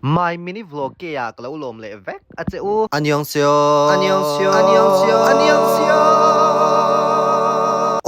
My mini vlog ke ah ka lo lawm leh vek a che u. Annyeongseyo Annyeongseyo Annyeongseyo Annyeongseyo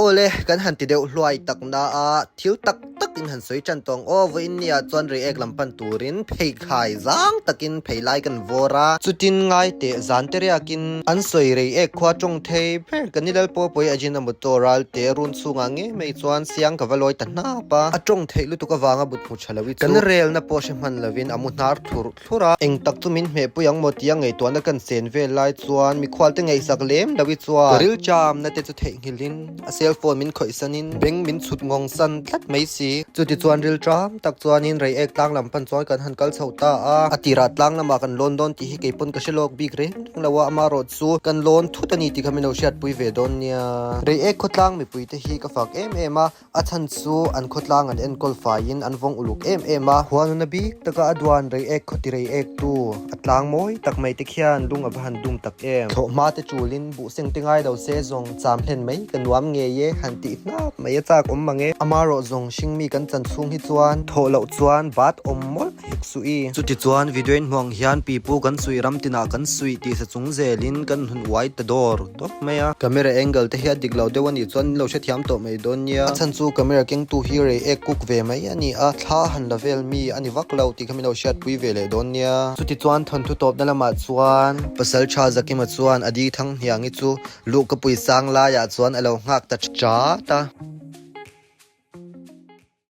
Awle kan han ti deuh hluai tak na a thil tak tak in han sawi tan tawng aw vawiin ni ah chuan reiek lam pan turin phei khai zang takin phei lai kan vawr a chutin ngai teh zan te riakin an sawi reiek khua tawng thei ber kan ni Lalpawpui Ajinomoto ral te run chhungah ngei mai chuan siang ka va lawi ta hnap a a tawng theih lutuk avanga but hmu tha lo i chu kan relna pawh hre hman lovin a mu hnar thur thlur a, eng tak chu min hmehpui ang maw tia ngaihtuahna kan chen vel lai chuan mikhual te ngaihsak lem lo i chuan ka rilṭamna te chu theihnghilhin a cell phone min khawihsanin beng min chhut ngawng san tlat mai si. Chuti chuan rilṭam tak chuanin reiek tlang lam pan chuan kan han kal chho ta a, a tirah tlang lamah kan lawn dawn tih hi kei pawn ka hre lawk bik reng reng lo a, amaherawh chu kan lawn thut a ni tih kha min lo hriatpui ve dawn nia. Reiek khawtlang mipuite hi ka fak em em a, A chhan chu an khawtlang an enkawl faiin an vawng uluk em em a. Huanuna bik taka a duan reiek khawti reiek tu a tlang mawi tak mai te khian lung a va han dum tak em. Thlawhhma te chulin buh seng te ngai lo se zawng cham hlen mai ka nuam ngei e han tih hnap mai a chak awm mang e. Amarawh zawng hringmi kan chan chhung hi chuan thawh loh chuan bat awm mawlh hek suh i. Chuti chuan video in hmuang hian pipu kan suih ram tinah kan suih tih sa chung zelin kan hun uai ta dawr. tawp mai a. Camera angle te hi a dik lo deuh a nih chuan min lo hrethiam tawh mai dawn nia. A chhan chu camera kengtu hi rei ek kuk ve mai a ni a, thla han la vel mi a ni vak lo tih kha min lo hriatpui ve leh dawn nia. Chuti chuan thawnthu tawpna lamah chuan Pasal Tha Zakima chuan a di thang hniangi chu luhkapui sang laiah chuan a lo nghak ta chat a.